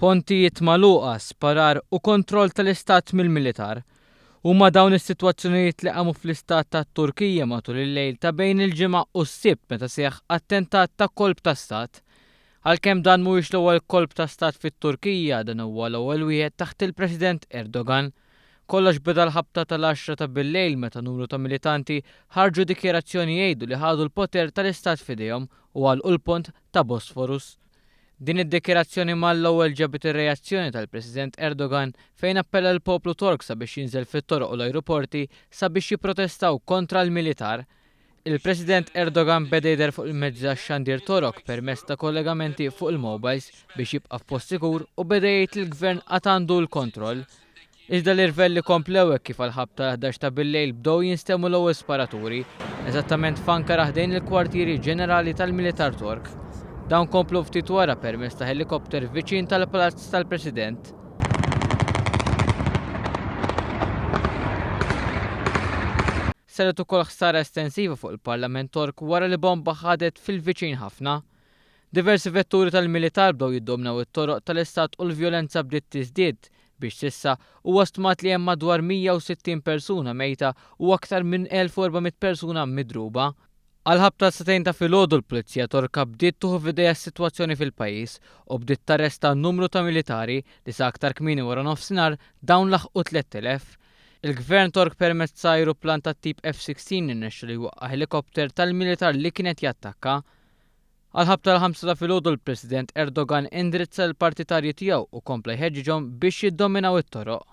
Pontijiet magħluqa, sparar u kontroll tal-istat mill-militar. Huma dawn is-sitwazzjonijiet li qamu fl-istat tat-Turkija matul il-lejl ta' bejn il-Ġimgħa u s-Sibt meta seħħ attentat ta' kolp ta' stat. Għalkemm dan mhuwiex l-ewwel kolp ta' stat fit-Turkija, dan huwa l-ewwel wieħed taħt il-President Erdogan. Kollox beda l-ħabta tal-għaxra ta' bil-lejl meta numru ta' militanti ħarġu dikjarazzjoni jgħidu li ħadu l-poter tal-istat f'idejhom u għalqu l-pont ta' Bosphorus. Din id-dikjarazzjoni mal-ewwel ġabet ir-reazzjoni tal-President Erdogan fejn appella lill-poplu Tork sabiex jinżel fit-toroq u l-ajruporti sabiex jipprotestaw kontra l-militar. Il-President Erdogan beda jidher fuq il-mezzi tax-xandir Torok permezz ta' kollegamenti fuq il-mobiles biex jibqa' f'post sikur u beda jgħid li l-Gvern għad għandu l-kontroll. Iżda l-irvelli komplew hekk kif għall-ħabta l-11 ta' billejl bdew jinstemgħu l-ewwel sparaturi, eżattament f'Ankara ħdejn il-kwartieri ġenerali tal-militar Tork. Dawn komplew ftit wara permezz ta' ħelikopter viċin tal-Palazz tal-President. Saret ukoll ħsara estensiva fuq il-Parlament Tork wara li bomba ħadet fil-viċin ħafna. Diversi vetturi tal-militar bdew jiddominaw it-toroq tal-istat u l-vjolenza bdiet tiżdied biex s'issa huwa stmat li hemm madwar 160 persuna mejta u aktar minn 1,400 persuna midruba. Għall-ħabta tas-sagħtejn ta' filgħodu l-Pulizija Torka bdiet tieħu f'idejha s-sitwazzjoni fil-pajjiż u bdiet tarresta numru ta' militari li sa aktar kmieni waranofsinhar dawn laħqu 3,000. Il-Gvern Tork permezz ta' ajruplan tat-tip F-16 irnexxielu jwaqqa' ħelikopter tal-militar li kien qed jattakka. Għall-ħabta tal-ħamsa ta' filgħodu l-President Erdogan indirizza lill-partitarji tiegħu u kompla jħeġġiġhom biex jiddominaw it-toroq.